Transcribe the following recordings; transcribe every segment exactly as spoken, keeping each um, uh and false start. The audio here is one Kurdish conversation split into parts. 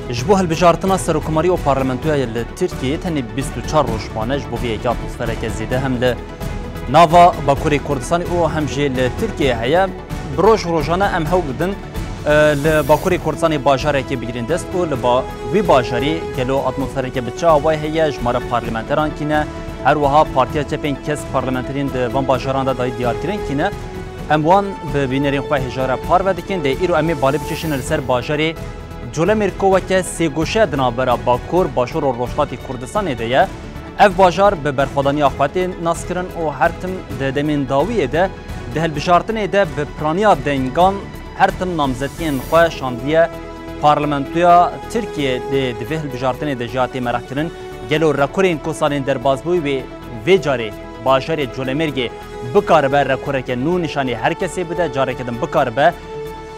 Ji bo hilbijartina serokkomarî û parlamentoya li Tirkiyeyê tenê bîst û çar roj mane, ji bo vê yekê atmosfereke zêde hem li nava Bakurê Kurdistanê û hem jî li Tirkiyeyê heye. Bi roj rojane em hewl didin, e, li Bakurê Kurdistanê bajarekê bigirîn dest û li ba-, wî bajarî gelo atmosfereke bi çi awayî heye, jimara parlamenteran kî ne, her wiha Partiya Çepên Kesk parlamenterên di van bajaran de dayî diyarkirin kî ne. Em wan bi bînerên xwe hêja re parve dikin. Lê îro em ê balê bikişînin li ser bajarê Colemêrg ku weke sêgoşe di navbera Bakur, Başûr û Rojhilatê Kurdistanê de ye. Ev bajar bi berxwedaniya xwe tê naskirin û her tim di demên dawiyê de di hilbijartinê de bi piraniya dengan her tim namzetiyên xwe şandiye parlamentoya Tirkiyê. Lê di vê hilbijartinê de jî hatê meraqkirin, gelo rekorên ku salên derbazbûyî wê vê carê bajarê Colemêrgê bikaribe rekoreke nû nîşanî her kesê bide, careke din bikaribe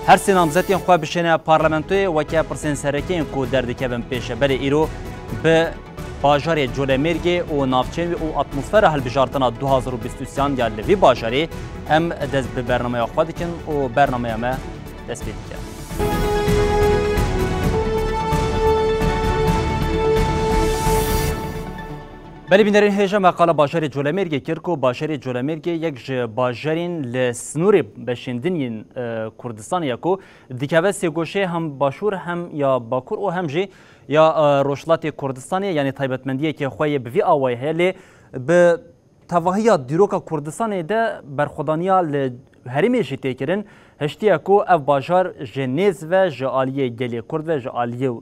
her sê namzetên xwe bişêne parlamentoyê, weke pirsên sereke yên ku derdikevin pêşe. Belê îro bi bajarê Colemêrgê û navçeyên wê û atmosfera hilbijartina du hazar û bîst û sêyan ya li vî bajarê em dest bi bernameya xwe dikin û bernameya me dest pê dike. Belê bînerên hêja, me qala bajarê Colemêrgê kir ku bajarê Colemêrgê yek ji bajarên li sînorê beşên din yên, e, Kurdistanê ye ku dikeve sêgoşê hem Başûr hem ya Bakur û hem jî ya, e, Rojhilatê Kurdistanê, yanî taybetmendiyeke xwe yê bi vî awayî heye, lê bi tevahiya dîroka Kurdistanê de berxwedaniya li herêmê jî tê kirin, hiştiye ku ev bajar ji nêz ve, ji aliyê gelê Kurd ve, ji aliyê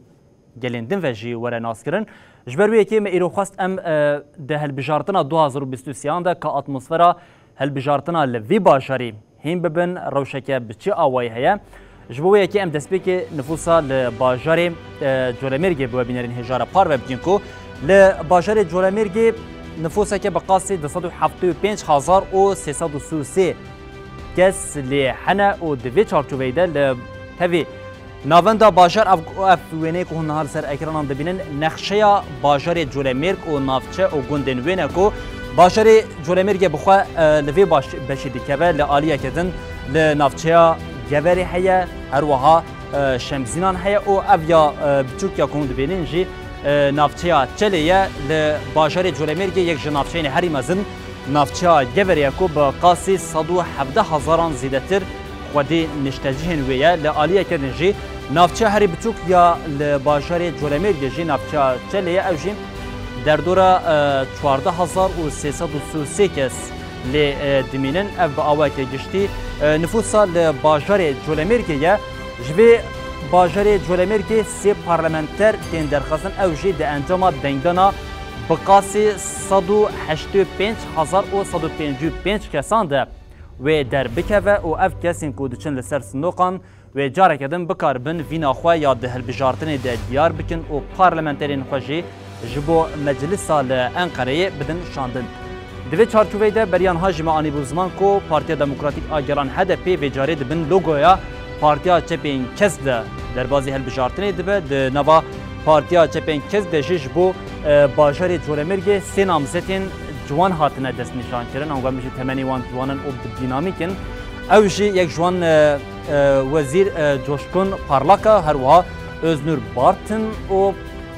gelên din ve jî were naskirin. Ji ber wê yekê me îro xwest em, e, di hilbijartina du hazar û bîst û sêyan de ka atmosfera hilbijartina li vî bajarî hîn bibin, rewşeke bi çi awayî heye. Ji bo wê yekê em destpêkê nifûsa li bajarê, e, Colemêrgê bi we bînerên hêja re parve bikîn ku li bajarê Colemêrgê nifûseke bi qasî du sed û heftê û pênc hezar û sê sed û sî û sê kes lê hene û di vê çarçoveyê de li tevî navenda bajar ev, ev wêneyê ku hûn niha li ser ekranan dibînin, nexşeya bajarê Colemêrg û navçe û gundên wê ne ku bajarê Colemêrgê bi xwe, e, li vê baş-, beşê dikeve, li aliyeke din li navçeya Geverê heye, her wiha, e, Şemzînan heye û ev ya, e, biçûk ya ku hûn dibînin jî, e, navçeya Çelê ye. Li bajarê Colemêrgê yek ji navçeyên herî mezin navçeya Geverê ye ku bi qasî sed û hevdeh hezaran zêdetir xwedî niştecihên wê ye. Li aliyeke din jî navçeya herî biçûk ya li bajarê Colemêrgê jî navçeya Çelê ye. Ew jî derdora, e, çardeh hezar û sê sed û sî û sê kes lê, e, dimînin. Ev bi awayeke giştî, e, nifûsa li bajarê Colemêrgê ye. Ji vê bajarê Colemêrgê sê parlamenter tên derxistin, ew jî di encama dengdana bi qasî sed û heştê û pênc hezar û sed û pêncî û pênc kesan de wê derbikeve û ev kesên ku diçin li ser sindoqan wê careke din bikaribin vîna xwe ya di hilbijartinê de diyar bikin û parlamenterên xwe jî ji bo meclisa li Enqereyê bidin şandin. Di vê çarçoveyê de beriya niha jî me anîbû ziman ku Partiya Demokratîk a Gelan H D P vê carê di bin logoya Partiya Çepên Kesk de derbazî hilbijartinê dibe. Di nava Partiya Çepên Kesk de jî ji bo, e, bajarê Colemêrgê sê namzetên ciwan hatine destnîşankirin. Ango em jî temenê wan ciwan in û bi dînamîk in. Ew jî yek ji wan, e, e, Wezîr, e, Coşkun Parlak e, her wiha Öznur Bartin û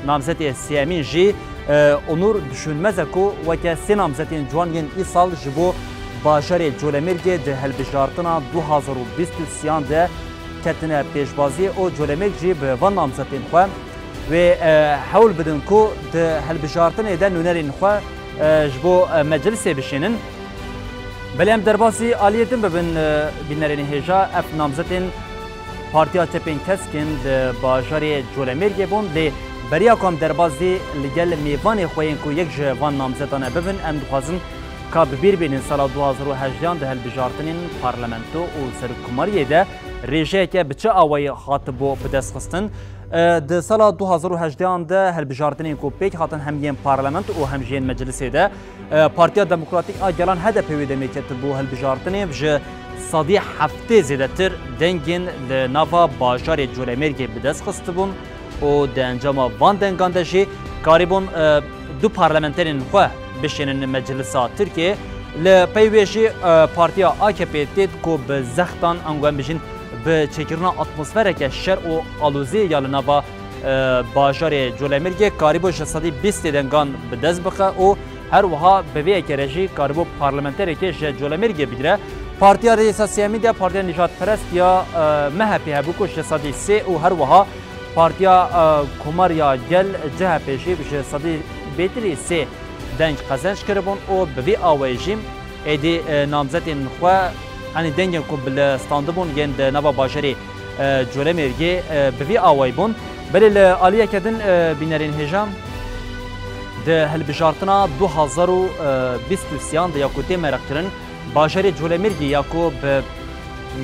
namzetê sêyemîn jî, e, Onur Düşünmez e ku weke sê namzetên ciwan yên îsal ji bo bajarê Colemêrgê di hilbijartina du hazar û bîst û sêyan de ketine pêşbaziyê û Colemêrg jî bi van namzetên xwe wê, e, hewl bidin ku di hilbijartinê de nûnerên xwe, e, ji bo, e, meclisê bişînin. Belê em derbasî aliyê din bibin, e, bînerên hêja, ev namzetên Partiya Çepên Kesk in di bajarê Colemêrgê bûn, lê beriya ku em derbasî li gel mêvanê xwe yên ku yek ji van namzetan e bibin, em dixwazin ka bi bîr bînin sala du hazar û hejdehan di hilbijartinên parlamento û serokkomariyê de rêjeyeke bi çi awayî hatibû bidestxistin. E, di sala du hazar û hejdehan de hilbijartinên ku pêk hatin hem yên parlamento û hem jî yên meclisê de, e, Partiya Demokratîk a Gelan H D P wê demê ketibû hilbijartinê, ji sedî heftê zêdetir dengên li nava bajarê Colemêrgê bi dest xistibûn û di encama van dengan de jî karîbûn, e, du parlamenterên xwe bişênin meclisa Tirkiyê. Li pey wê jî, e, partiya A K P têt ku bi zextan, ango em bijîn, bi çêkirina atmosfereke şer û aloziyê ya li nava e, bajarê Colemêrgê karîbû ji sedî bîstê dengan bi dest bixe û her wiha bi vê yekê re jî karîbû parlamenterekê ji Colemêrgê bigire. Partiya Rêsa Sêyemîn de Partiya Nijadperest ya, e, M H P hebû ku ji sedî sê û her wiha Partiya, e, Komar ya Gel, C H P jî ji sedî bêtirî sê deng qezenc kiribûn û bi vî awayî jî êdî, e, namzetên xwe, hanî dengên ku bi li standibûn yên di nava bajarê, e, Colemêrgê, e, bi vî awayî bûn. Belê li aliyeke din, e, bînerên hêja di hilbijartina du hazar û bîst û sêyan de ya ku tê mereqkirin, bajarê Colemêrgê ya ku bi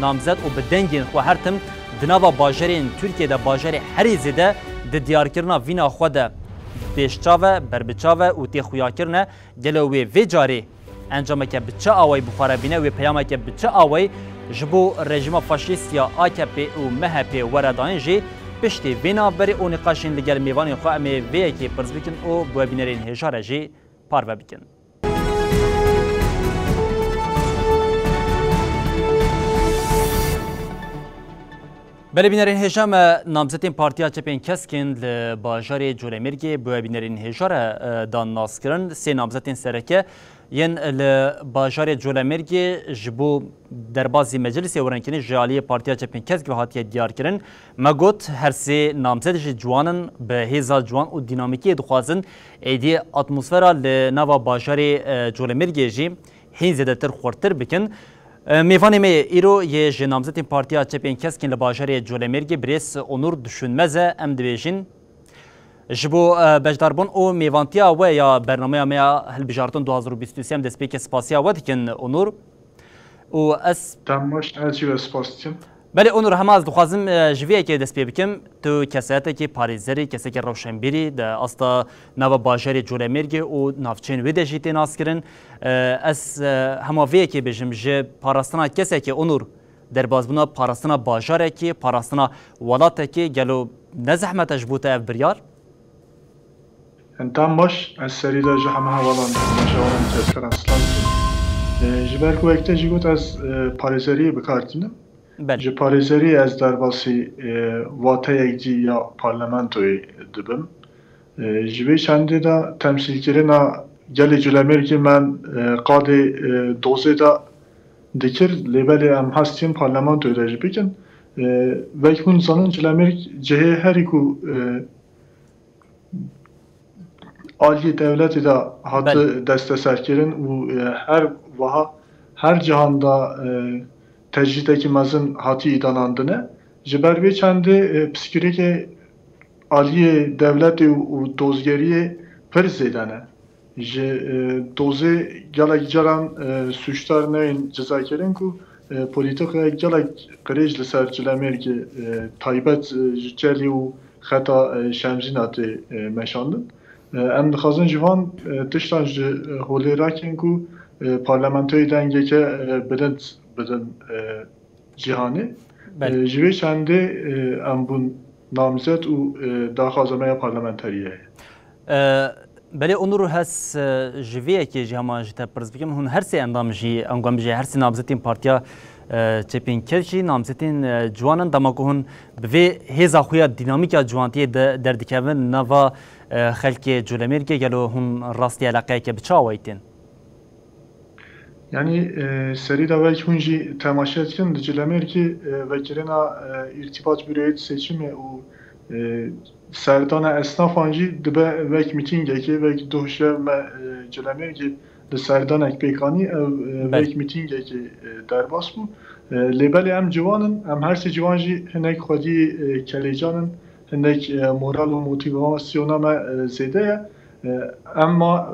namzet û bi dengên xwe her tim di nava bajarên Tirkiyê de bajarê herî zêde di diyarkirina vîna xwe de pêşçav e, berbiçav e û tê xuyakirinê, gelo wê vê carê encameke bi çi awayî bi xwe re bîne, wê peyameke bi çi awayî ji bo rejîma faşîst ya A K P û M H P were dayîn jî piştî vê navberê û nîqaşên li gel mêvanên xwe em ê vê yekê pirs bikin û bi we bînerên hêja re jî parve bikin. Belê bînerên hêja me, namzetên Partiya Çepên Keskên li bajarê Colemêrgê bi we bînerên hêja re, e, dan naskirin. Sê namzetên sereke yên li bajarê Colemêrgê ji bo derbazî meclisê werin kirin ji aliyê Partiya Çepên Kesk ve hatiye diyarkirin. Me got, her sê namzet jî ciwan in, bi hêza ciwan û dînamîkiyê dixwazin êdî atmosfera li nava bajarê, e, Colemêrgê jî hîn zêdetir xurtir bikin. E, mêvanê me yê îro yê ji namzetên Partiya Çepên Keskên li bajarê Colemêrgê birêz Onur Düşünmez e, em dibêjin. Ji bo, e, beşdarbûn û mêvantiya we ya bernameya me ya hilbijartin du hazar û bîst û sê em destpêkê spasiya we dikin, Onur. Û ez Dem baş, ez jî we spas dikim. Belê, Onur, hema ez dixwazim, e, ji vê yekê dest pê bikim. Tu kesetekî parêzerî, kesekî rewşenbîrî di asta nava bajarê Colemêrgê û navçeyên wê de jî tê naskirin. E, ez, e, hema vê yekê bêjim, ji parastina kesekê, Onur, derbazbûna parastina bajarekê, parastina welatekê, gelo ne zehmet e ji bo te ev biryar? Endam baş, ez serî de ji heme hevalan temaşevanan tezkiran silav dikim. E, ji ber ku wek te jî got, ez, e, parêzeriyê bi kar tînim. Belê. Ji parêzeriyê ez derbasî, e, wateyek dî ya parlamentoyê dibim. E, ji vê çendê de temsîlkirina gelê Culemêrgê me, e, qadê, e, dozê de dikir, lê belê em hestîn parlamentoyê de jî bikin. E, wek hûn zanin, Culemêrg cihê herî ku, e, aliyê dewletê de hati Belê. desteserkirin û, e, her wiha her cihan de, e, tecrîdekî mezin hatî îdanandine. Ji ber vê çendê, e, pirsgirêkê aliyê dewletê û, û dozgeriyê pir zêde ne. Ji, e, dozê gelek caran, e, sûcdar neyên cizakirin ku, e, polîtîkaya gelek qirêj li ser Culemêrgê, e, taybet, e, ji Çelî û xeta, e, Şemzîna tê, e, meşandin. E, em dixwazin ji van, e, tiştan ji, e, holê rakin ku, e, parlamentoyê dengeke, e, bilind bidin, e, cîhanê. Belê. E, ji vê çendê, e, em bûn namzet û, e, daxwaza me ya parlamenteriyê heye. E, belê Onur, ez, e, ji vê yekê jî hema ji te pirs bikim. Hûn her sê endam jî, em guhem jî her sê namzetên Partiya, e, Çepên Kesk jî namzetên, e, ciwan in. Dema ku hûn bi vê hêza xwe ya dînamîk ya ciwantiyê de derdikevin nava, e, xelkê Culemêrgê, gelo hûn rastî eleqeyeke bi çi awayî tên? Yanî, e, serî de wek hûn jî temaşe dikin, di Culemêrgê, e, vekirina, e, îrtîbat, büroyê seçimê û, e, serdana esnafan jî dibe wek mîtîngekê, wek doh ji me, e, Culemêrgê li serdanek pêk anî, ew, e, Belê. wek mîtîngekê, e, derbas bû. E, lê belê em ciwan in, em her sê ciwan jî hinek xwedî, e, kelêcan in, hinek, e, moral û motivasyona me, e, zêde ye. E, emma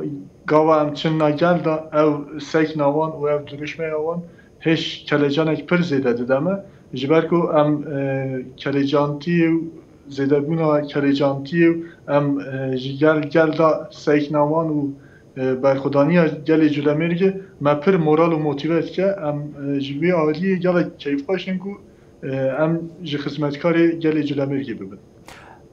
gava em çinna gel de ew sekna wan û ev dirûşmeya wan hêj kelecanek pir zêde dide me. Ji ber ku em, e, kelecantiyê û zêdebûna kelecantiyê û em, e, ji gel, gel de sekna wan û, e, berxwedaniya gelê Culemêrgê me pir moral û motîve dike. Em, e, ji vê aliyê gelek keyfxweş in ku, e, em ji xizmetkarê gelê Culemêrgê bibin.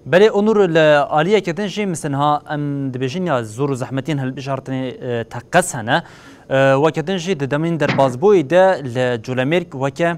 Belê Onur, li aliyeke din jî misinha em dibêjin ya zor û zehmetiyên hilbijartinê, e, teqez hene. E, weke din jî di demên derbazbûyî de li Culemêrg weke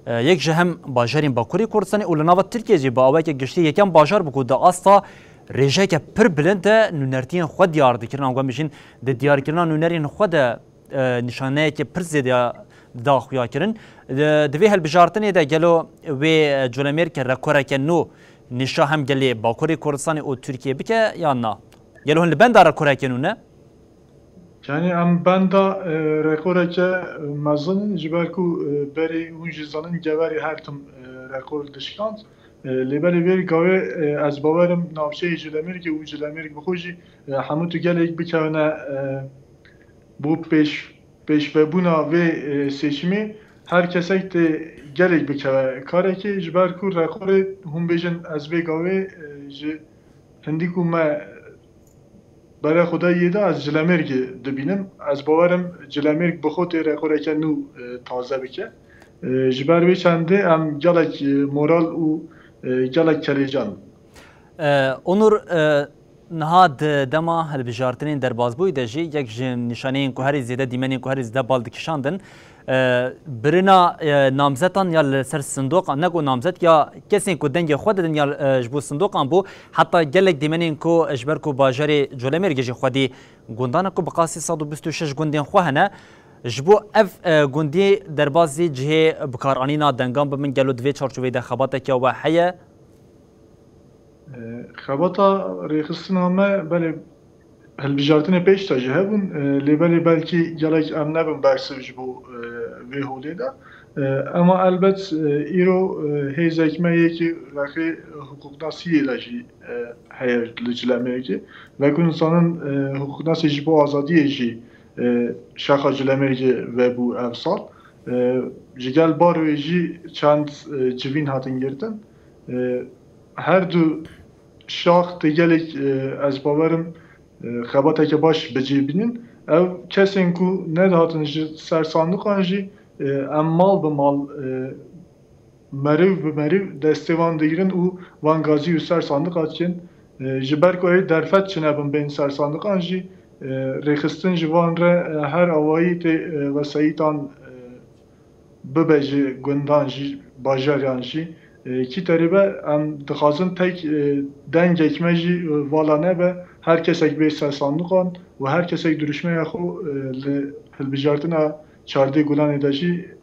E, yek ji hem bajarên Bakurê Kurdistanê û li nava Tirkiyê jî bi awayeke giştî yekem bajar bû ku di asta rêjeke pir bilind de nûnertiyên xwe diyar dikirin. Ango em bijîn di diyarkirina nûnerên xwe de, e, nîşaneyeke pir zêde ya dida xuya kirin. Di, di vê hilbijartinê de gelo wê, e, Colemêrg rekoreke nû nîşa hem gelê Bakurê Kurdistanê û Tirkiyê bike yan na? Gelo hûn li benda rekoreke nû ne? Yani em benda, e, rekoreke mezin in, ji ber ku, e, berê hûn jî zanin Geverê her tim, e, rekor dişikand. E, lê belê vê gavê, e, ez bawerim navçeyê Colemêrgê û Colemêrg bi xwe jî, e, hemû tu gelek bikevine, e, bo pêş, pêşvebûna vê, e, seçimê her kesek tê gelek bikeve karekê, ji ber ku rekorê hûn bêjin ez vê gavê, e, ji hindî ku me bere xwe de yê de ez Cilemêrgê dibînim. Ez bawerim Cilemêrg bi xwe tê rekoreke nû, e, taze bike. E, ji ber vê çendê em gelek, e, moral û, e, gelek kelêcan. E, Onur, e, niha di dema hilbijartinên derbazbûyî de jî yek ji nîşaneyên ku herî zêde, dîmenên ku herî zêde bal dikişandin, e, birina, e, namzetan ya li ser sindoqan, ne ku namzet ya kesên ku dengê xwe didin ya, e, ji bo sindoqan bû, heta gelek dîmenên ku ji ber ku bajarê Colemêrgê jî xwedî gundan e ku bi qasî sed û bîst û şeş gundên xwe hene, ji bo ev, e, gundî derbazî cihê bikaranîna dengan bi min gelo di vê çarçoveyê de xebateke we heye? E, xebata rêxistina me belê hilbijartinê pêş de jî hebûn, e, lê belê belkî gelek em nebin bersiv ji bo, e, vê holê de. E, ema elbet, e, îro, e, hêzek me yekî rexê hiqûqnasiyê de jî, e, heye li Cilemêrgê. Wekî hûn zanin, e, hiqûqnasê ji bo azadiyê jî, e, şaxa Cilemêrgê vebû ev sal. E, ji gel baroyê jî çend, e, civîn hatin girtin. E, her du şax tê gelek, e, ez bawerim, e, xebateke baş bi cih bînin. Ew kesên ku nedihatin ji ser sandiqan jî, e, em mal bi mal, e, meriv bi meriv destê wan digirin û van gazî û ser sandiqa dikin. E, ji ber ku ew derfet çinebin bên ser sandiqan jî, e, rêxistin ji van re, e, her awayî tê, e, wesayîtan, e, bibe ji gundan jî, bajariyan jî. E, kî terî be, em dixwazin tek, e, dengek me jî, e, vala nebe, her kesek bê ser sandiqan û her kesek duruşmeya xwe, e, li hilbijartina çardê Gulanê de jî,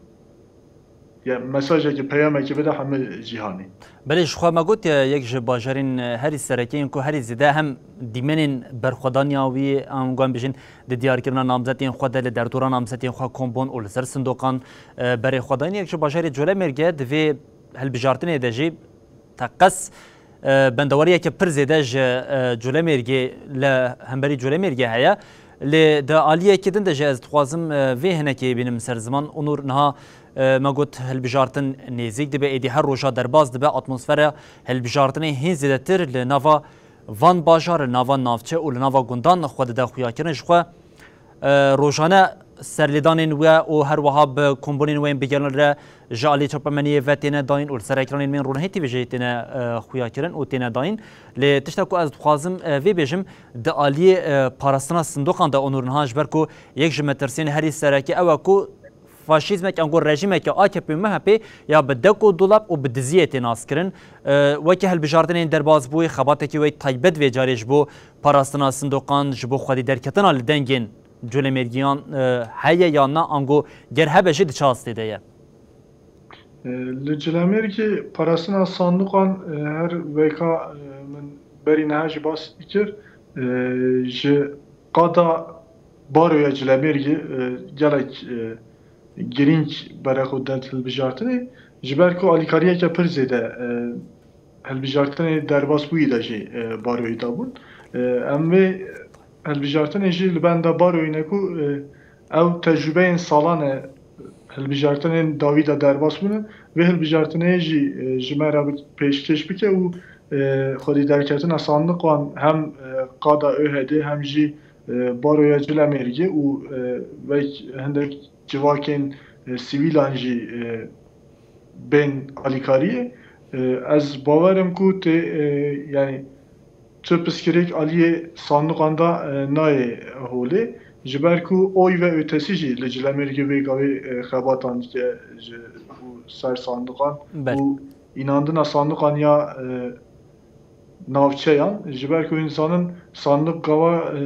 ya mesajekî, peyamekî bide hemî cîhanê. Belê, ji xwe me got, e, yek ji bajarên, e, herî sereke yên ku herî zêde hem dîmenên berxwedaniya wî, em guhen bijin, di diyarkirina namzetên xwe de li derdora namzetên xwe kom bûn û li ser sindoqan, e, berê xwe dayîn. Yek ji bajarê Colemêrg e, di vê hilbijartinê de jî teqez, e, bendewariyeke pir zêde ji, e, Colemêrgê li hemberî Colemêrgê heye. Lê di aliyekî din de jî ez dixwazim, e, vê hinekê bînim ser ziman. Onur, niha, e, me got hilbijartin nêzîk dibe, êdî her roja derbas dibe, atmosfera hilbijartinê hîn zêdetir li nava van bajar, li nava navçe û li nava gundan xwe dide xuyakirin. Ji xwe, e, rojane serlêdanên we û her wiha bi kombûnên we yên bigelin re ji alî çapemeniyê ve têne dayîn û li ser ekranên me yên Ronahî T V jî têne, e, xuyakirin û têne dayîn. Lê tişta ku ez dixwazim, e, vê bêjim, di aliyê, e, parastina sindoqan de, Onur, niha ji ber ku yek ji metirsiyên herî sereke ew e ku faşîzmek, ango rejîmeke A K P û M H P ya bi dek û dolab û bi diziyê tê naskirin. E, weke hilbijartinên derbasbûyî, xebatekî wê taybet vê carê ji bo parastina sindoqan, ji bo xwedî derketina li dengên Colemêrgiyan, e, heye yan na, ango ger hebe jî di çi astê de ye? E, li Cilemêrgê parastina sindoqan, e, her weka, e, min berî niha jî bas dikir, e, ji qada baroya Cilemêrgê, e, gelek, e, girîng bere xwe dide hilbijartinê, ji ber ku alîkariyeke pir zêde, e, hilbijartinê derbasbûyî de jî, e, baroyê dabûn. E, em vê hilbijartinê jî li benda baroyê ne ku, e, ew tecrûbeyên salan e hilbijartinên dawî de derbas bûne. Vê hilbijartinê jî, e, ji me re bi-, pêşkêş bike û, e, xwedî derketina sandiqan hem, e, qada ÖHD'ê hem jî, e, baroya Cilemêrgê û, e, wek hindek civakên, e, sivîlan jî, e, bên alîkariyê. E, ez bawerim ku tê, e, yanî tu piskirêk aliyê sandiqan de, e, nayê holê. Ji ber ku oy ve ötesi jî li Cilemêrgê vê gavê, e, xebatan dike ji, û ser sandiqan Belê. û înandina sandiqan ya, e, navçeyan, ji ber ku hûn zanin sandiq gava, e,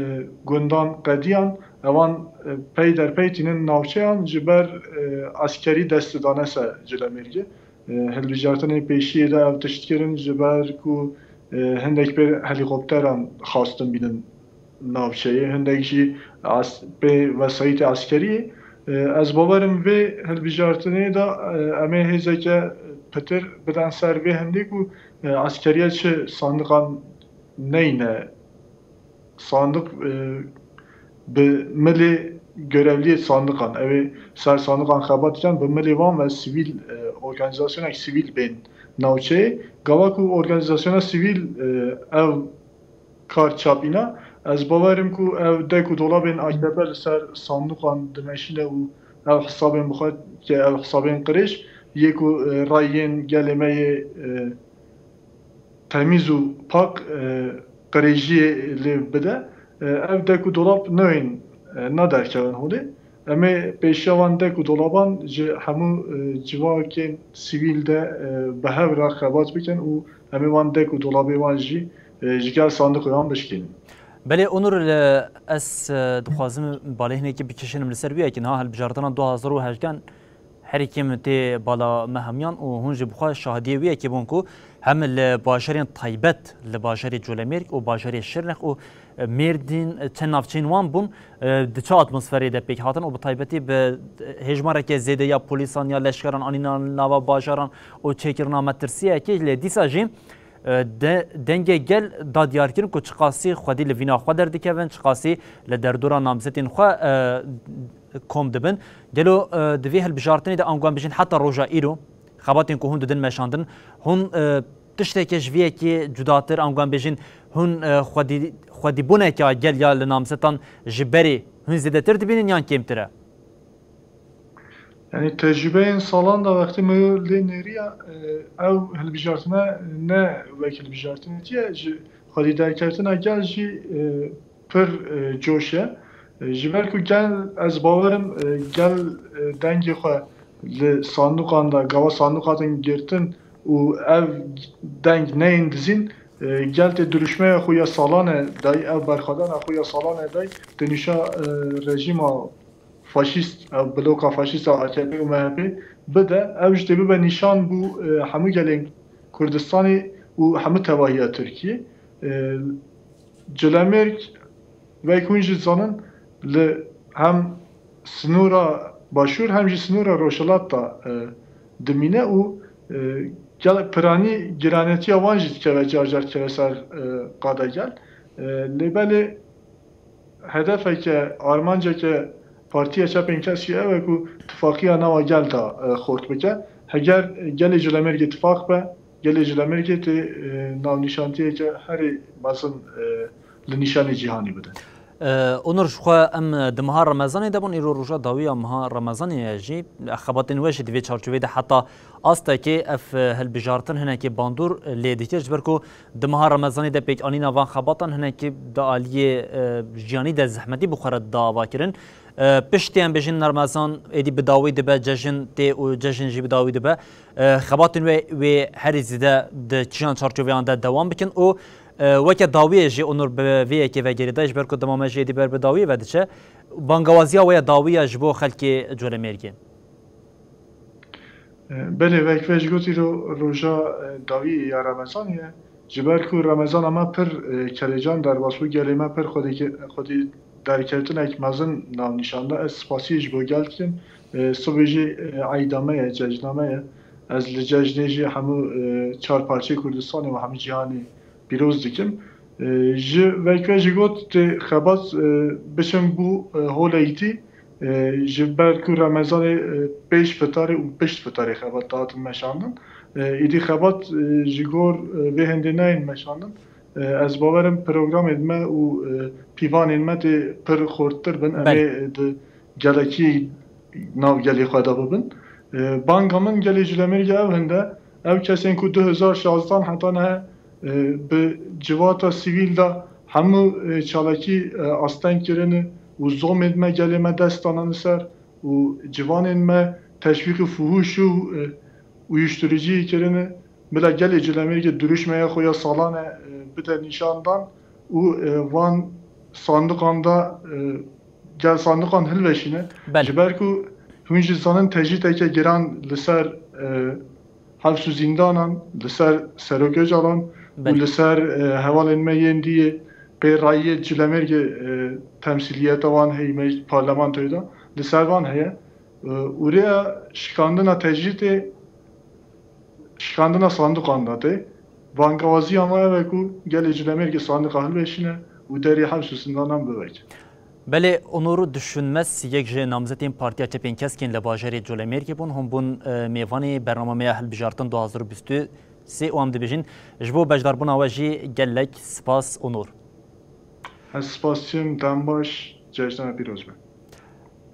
gundan qediyan, ewan, e, pey derpey tînin navçeyan, ji ber, e, askerî dest dane ser Cilemêrgê. E, hilbijartinê pêşiyê de ev tişt kirin, ji ber ku, e, hindek pê helîkopteran xwestin bînin navçeyê, hindek jî as-, pê vesayîtê askeriyê. E, ez bawerim vê hilbijartinê de, e, em ê hêzeke pitir bidin ser vê hindê ku, e, askeriya çi sandiqan neyne sandiq, e, bi milê görevliyê sandiqan, ew ê ser sandiqan xebat dikin, bi milê wan ve sivîl, e, organîzasyonek sivîl bên navçeyê. Gava ku organîzasyona sivîl, e, ev kar çapîna, ez bawerim ku ev dek û dolabên A K P li ser sandiqan dimeşîne û ev hisabên bi xwe ke ev hisabên qirêj yê ku, e, rayên gelê me yê, e, temîz û pak, e, qirêjiyê lê bide. E, ev dek û dolab neyên, e, naderkevin holê. Em ê pêşiya van dek û dolaban ji hemû, e, civakên sivîl de, e, bi hev re xebat bikin û em ê van dek û dolabê wan jî, e, ji gel sandiqê wan bişkînin. Belê Onur, e, ez, e, dixwazim balê hinekî bikişînim li ser wî yekê. Niha hilbijartina du hazar û hejdeh herî kêm tê bala me hemiyan û hûn jî bi xwe şahidiyê wî yekê bûn ku hem li bajarên taybet, li bajarê Colemêrg û bajarê Şirnex û, e, Mêrdîn, e, çend navçeyên wan bûn, e, di çi atmosferê de pêk hatin û bi taybetî bi, e, hêjmareke zêde ya polîsan ya leşkeran anîna nava bajaran û çêkirina metirsiyekê lê dîsa jî, e, de, dengê gel da diyarkirin ku çiqasî xwedî li vîna xwe derdikevin, çiqasî li derdora namzetên xwe, e, kom dibin. Gelo, e, di vê hilbijartinê de ango em bijîn heta roja îro xebatên ku hûn didin meşandin, hûn, e, tişteke ji vê yekê cudatir, ango em bijîn hûn, e, xwedî-, xwedîbûneke gel ya li namzetan ji berê hûn zêdetir dibînin yan kêmtir e? Yanî tecrûbeyên salan de wextê me lê nêriya, e, ew hilbijartine ne wek hilbijartinekî ye, ji xwedî derketina gel jî, e, pir, e, coş e. E, ji ber ku gel, ez bawerim, e, gel, e, dengê xwe li sanduqan de, gava sanduq hatin girtin û ev deng neyên dizîn, e, gel tê dirûşmeya xwe ya salan e dayî, ev berxwedana xwe ya salan e dayî, tê nîşa, e, rejîma faşîst, ev bloka faşîst a A K P û M H P bide, ew jî tê bibe nîşan bû, e, hemû gelên Kurdistanê û hemû tevahiya Tirkiyê. E, Cilemêrg, wek hûn jî zanin, li hem sinûra başûr hem jî sinûra rojhilat de, e, dimîne û, e, gelek piranî giranetiya wan jî dikeve, car car dikeve ser, e, qada gel. E, lê belê hedefeke, armanceke Partiya Çepên Kesk jî ew e ku tifaqiya nava gel de, e, xurt bike. Heger gelê Cilemêrgê tifaq be, gelê Cilemêrgê tê, e, navnîşantiyeke herî mezin, e, li nîşanê cîhanî bide. E, Onur, ji xwe em di meha Remezanê de bûn, îro roja dawî ya meha Remezanê ye jî. Xebatên we jî di vê çarçovê de heta astekê ev, e, hilbijartin hinekî bandor, e, lê dikir, ji ber ku di meha Remezanê de pêkanîna van xebatan hinekî di aliyê, e, jiyanî de zehmetî bi xwe re dide avakirin. E, piştî em bêjin Remezan êdî bi dawî dibe, cejin tê û cejin jî bi dawî dibe. E, xebatên we wê herî zêde di kîjan çarçoveyan de dewam bikin û, e, weke dawiyê jî Onur bi vê yekê ve girêdayî, ji ber ku dema me jî êdî ber bi dawiyê ve diçe. Bangawaziya we ya dawî ya ji bo xelkê Colemêrgê? E, belê, wek ve jî gotî ro-, roja, e, dawî ya Remezanê ye. Ji ber ku Remezana me pir, e, kelecan derbas bû, gelê me pir xwedî-, xwedî derketinek mezin navnîşan da. Ez spasiyê ji bo gel dikim. E, sibê jî, e, eyda me ye, cejna me ye. Ez li cejnê jî hemû, e, çar parçeyê Kurdistanê û hemû cîhanê pîroz dikim. E, ji wek ve jî got, tê xebat, e, biçin bû, e, holeytî, e, ji ber ku Remezanê, e, pêş fitarê û pişt fitarê xebat dihatin meşandin. E, îdî xebat, e, ji gor, e, vê hindê neyên meşandin. E, ez bawerim programên me û, e, pîvanên me tê pir xurttir bin. Em Belê. ê, e, di gelekî nav gelê xwe de bibin. E, banga min gelê Cilemêrgê ew hinde, ev kesên ku du hezar şazdan heta niha, e, bi civata sivîl de hemû, e, çalakî, e, asteng kirine, û zomên me, gelê me dest danin li ser û ciwanên me teşwîqî fuhûş û, e, uyuşturuciyê kirine. Bila gelê Colemêrgê duruşmeya xwe ya salan e, e, bide nîşandan û, e, van sandiqan da, e, gel sandiqan hilveşîne. Belê. Ji ber ku hûn jî zanin tecrîdeke giran li ser, e, hefs û zîndanan, li ser Serok Ocalan û Belê. li ser, e, hevalên me yên dî yê pê rayiyê Colemêrgê, e, temsîliyeta wan heye me parlamentoyê de, li ser van heye. E, û rêya şikandina tecrîdê şikandina sandiqan de tê. Bankawaziya me ev e ku gelê Colemêrgê sandiqa hilveşîne û derê hefs û zindanan biveke. Belê, Onur Düşünmez yek ji namzetên Partiya Çepên Keskên li bajarê Colemêrgê bûn. Hûn bûn, e, mêvanê bernama me ya hilbijartin du hazar û bîst û sê û em dibêjin ji bo beşdarbûna we jî gelek spas, Onur. Ez spasiyim, dem baş, cejna pîroz be.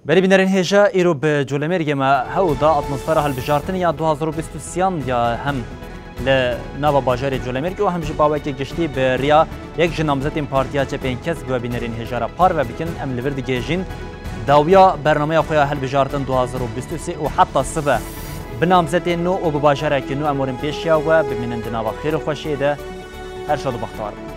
Berî bînerên hêja, îro bi Colemêrgê me hewl da atmosfera hilbijartinê ya du hazar û bîst û sêyan ya hem li nava bajarê Colemêrgê û hem jî bawekê giştî bi riya yek ji namzetên Partiya Çepên Kesk bi we bînerên hêja re parve bikin. Em li vir digihêjin dawiya bernameya xwe ya hilbijartin du hazar û bîst û sê û heta sibe bi namzetên nû û bi bajarekî nû em werin pêşiya we, bimînin di nava xêr û xweşiyê de. Her şad û bextewar bin.